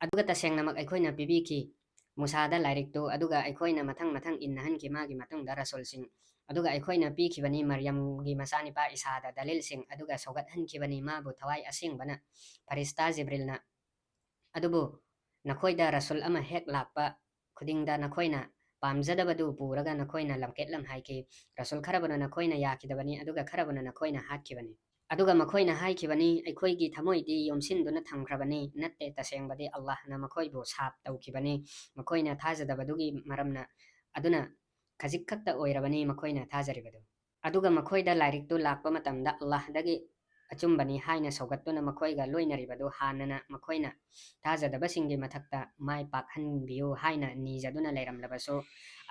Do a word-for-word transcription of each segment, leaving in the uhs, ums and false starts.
ꯑꯗꯨꯒ ꯇꯁꯦꯡꯅꯃꯛ ꯑꯩꯈꯣꯏꯅ ꯄꯤꯕꯤꯈꯤ ꯃꯨꯁꯥꯗ ꯂꯥꯏꯔꯤꯛꯇꯨ, ꯑꯗꯨꯒ ꯑꯩꯈꯣꯏꯅ ꯃꯊꯪ ꯃꯊꯪ ꯏꯟꯅꯍꯟꯈꯤ ꯃꯥꯒꯤ ꯃꯇꯨꯡꯗ ꯔꯁꯨꯜꯁꯤꯡ, ꯑꯗꯨꯒ ꯑꯩꯈꯣꯏꯅ ꯄꯤꯈꯤꯕꯅꯤ ꯃꯔꯤꯌꯝꯒꯤ ꯃꯆꯥꯅꯤꯄꯥ ꯏꯁꯥꯗ ꯗꯂꯤꯜꯁꯤꯡ, ꯑꯗꯨꯒ ꯁꯧꯒꯠꯍꯟꯈꯤꯕꯅꯤ ꯃꯥꯕꯨ ꯊꯋꯥꯏ ꯑꯁꯦꯡꯕꯅ ꯐꯔꯤꯁꯇꯥ ꯖꯤꯕ꯭ꯔꯤꯜꯅ꯫ ꯑꯗꯨꯕꯨ ꯅꯈꯣꯏꯗ ꯔꯁꯨꯜ ꯑꯃ ꯍꯦꯛ ꯂꯥꯛꯄ ꯈꯨꯗꯤꯡꯗ ꯅꯈꯣꯏꯅ ꯄꯥꯝꯖꯗꯕꯗꯨ ꯄꯨꯔꯒ ꯅꯈꯣꯏꯅ ꯂꯝꯀꯦꯠꯂꯝ ꯍꯥꯏꯈꯤ꯫ ꯔꯁꯨꯜ ꯈꯔꯕꯨꯅ ꯅꯈꯣꯏꯅ ꯌꯥꯈꯤꯗꯕꯅꯤ, ꯑꯗꯨꯒ ꯈꯔꯕꯨꯅ ꯅꯈꯣꯏꯅ ꯍꯥꯠꯈꯤꯕꯅꯤ꯫ ꯑꯗꯨꯒ ꯃꯈꯣꯏꯅ ꯍꯥꯏꯈꯤꯕꯅꯤ, "ꯑꯩꯈꯣꯏꯒꯤ ꯊꯃꯣꯏꯗꯤ ꯌꯣꯝꯁꯤꯟꯗꯨꯅ ꯊꯝꯈ꯭ꯔꯕꯅꯤ, ꯅꯠꯇꯦ, ꯇꯁꯦꯡꯕꯗꯤ ꯑꯜꯂꯥꯍꯅ ꯃꯈꯣꯏꯕꯨ ꯁꯥꯞ ꯇꯧꯈꯤꯕꯅꯤ, ꯃꯈꯣꯏꯅ ꯊꯥꯖꯗꯕꯗꯨꯒꯤ ꯃꯔꯝꯅ, ꯑꯗꯨꯅ ꯈꯖꯤꯛ ꯈꯛꯇ ꯑꯣꯏꯔꯕꯅꯤ ꯃꯈꯣꯏꯅ ꯊꯥꯖꯔꯤꯕꯗꯨ"꯫ ꯑꯗꯨꯒ ꯃꯈꯣꯏꯗ ꯂꯥꯏꯔꯤꯛꯇꯨ ꯂꯥꯛꯄ ꯃꯇꯝꯗ ꯑꯜꯂꯥꯍꯗꯒꯤ ꯑꯆꯨꯝꯕꯅꯤ ꯍꯥꯏꯅ ꯁꯧꯒꯠꯇꯨꯅ ꯃꯈꯣꯏꯒ ꯂꯣꯏꯅꯔꯤꯕꯗꯨ ꯍꯥꯟꯅꯅ ꯃꯈꯣꯏꯅ ꯊꯥꯖꯗꯕꯁꯤꯡꯒꯤ ꯃꯊꯛꯇ ꯃꯥꯏ ꯄꯥꯛꯍꯟꯕꯤꯌꯨ ꯍꯥꯏꯅ ꯅꯤꯖꯗꯨꯅ ꯂꯩꯔꯝꯂꯕꯁꯨ,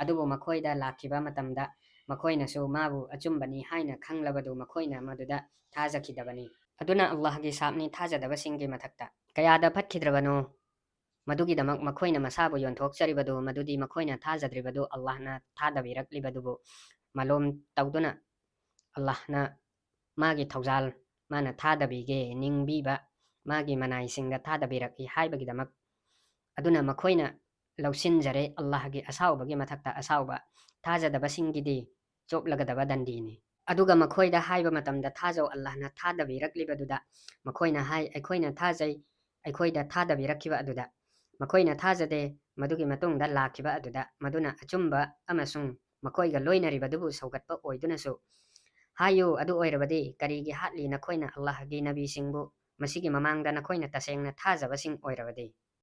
ꯑꯗꯨꯕꯨ ꯃꯈꯣꯏꯗ ꯂꯥꯛꯈꯤꯕ ꯃꯇꯝꯗ ꯃꯈꯣꯏꯅꯁꯨ ꯃꯥꯕꯨ ꯑꯆꯨꯝꯕꯅꯤ ꯍꯥꯏꯅ ꯈꯪꯂꯕꯗꯨ ꯃꯈꯣꯏꯅ ꯃꯗꯨꯗ ꯊꯥꯖꯈꯤꯗꯕꯅꯤ꯫ ꯑꯗꯨꯅ ꯑꯜꯂꯥꯍꯒꯤ ꯁꯥꯞꯅꯤ ꯊꯥꯖꯗꯕꯁꯤꯡꯒꯤ ꯃꯊꯛꯇ꯫ ꯀꯌꯥꯗ ꯐꯠꯈꯤꯗ꯭ꯔꯕꯅꯣ! ꯃꯗꯨꯒꯤꯗꯃꯛ ꯃꯈꯣꯏꯅ ꯃꯁꯥꯕꯨ ꯌꯣꯟꯊꯣꯛꯆꯔꯤꯕꯗꯨ, ꯃꯗꯨꯗꯤ ꯃꯈꯣꯏꯅ ꯊꯥꯖꯗ꯭ꯔꯤꯕꯗꯨ ꯑꯜꯂꯥꯍꯅ ꯊꯥꯗꯕꯤꯔꯛꯂꯤꯕꯗꯨꯕꯨ ꯃꯥꯂꯣꯝ ꯇꯧꯗꯨꯅ, ꯑꯜꯂꯥꯍꯅ ꯃꯥꯒꯤ ꯊꯧꯖꯥꯜ ꯃꯥꯅ ꯊꯥꯗꯕꯤꯒꯦ ꯅꯤꯡꯕꯤꯕ ꯃꯥꯒꯤ ꯃꯅꯥꯏꯁꯤꯡꯗ ꯊꯥꯗꯕꯤꯔꯛꯏ ꯍꯥꯏꯕꯒꯤꯗꯃꯛ꯫ ꯑꯗꯨꯅ ꯃꯈꯣꯏꯅ ꯂꯧꯁꯤꯟꯖꯔꯦ ꯑꯜꯂꯥꯍꯒꯤ ꯑꯁꯥꯎꯕꯒꯤ ꯃꯊꯛꯇ ꯑꯁꯥꯎꯕ, ꯊꯥꯖꯗꯕꯁꯤꯡꯒꯤꯗꯤ ꯆꯣꯞꯂꯒꯗꯕ ꯗꯟꯗꯤꯅꯤ꯫ ꯑꯗꯨꯒ ꯃꯈꯣꯏꯗ ꯍꯥꯏꯕ ꯃꯇꯝꯗ, "ꯊꯥꯖꯧ, ꯑꯜꯂꯥꯍꯅ ꯊꯥꯗꯕꯤꯔꯛꯂꯤꯕꯗꯨꯗ", ꯃꯈꯣꯏꯅ ꯍꯥꯏ, "ꯑꯩꯈꯣꯏꯅ ꯊꯥꯖꯩ, ꯑꯩꯈꯣꯏꯗ ꯊꯥꯗꯕꯤꯔꯛꯈꯤꯕ ꯑꯗꯨꯗ"꯫ ꯃꯈꯣꯏꯅ ꯊꯥꯖꯗꯦ, ꯃꯗꯨꯒꯤ ꯃꯇꯨꯡꯗ ꯂꯥꯛꯈꯤꯕ ꯑꯗꯨꯗ, ꯃꯗꯨꯅ ꯑꯆꯨꯝꯕ ꯑꯃꯁꯨꯡ ꯃꯈꯣꯏꯒ ꯂꯣꯏꯅꯔꯤꯕꯗꯨꯕꯨ ꯁꯧꯒꯠꯄ ꯑꯣꯏꯗꯨꯅꯁꯨ꯫ ꯍꯥꯏꯌꯨ, ꯑꯗꯨ ꯑꯣꯏꯔꯕꯗꯤ ꯀꯔꯤꯒꯤ ꯍꯥꯠꯂꯤ ꯅꯈꯣꯏꯅ ꯑꯜꯂꯥꯍꯒꯤ ꯅꯕꯤꯁꯤꯡꯕꯨ, ꯃꯁꯤꯒꯤ ꯃꯃꯥꯡꯗ ꯅꯈꯣꯏꯅ ꯇꯁꯦꯡꯅ ꯊꯥꯖꯕꯁꯤꯡ ꯑꯣꯏꯔꯕꯗꯤ?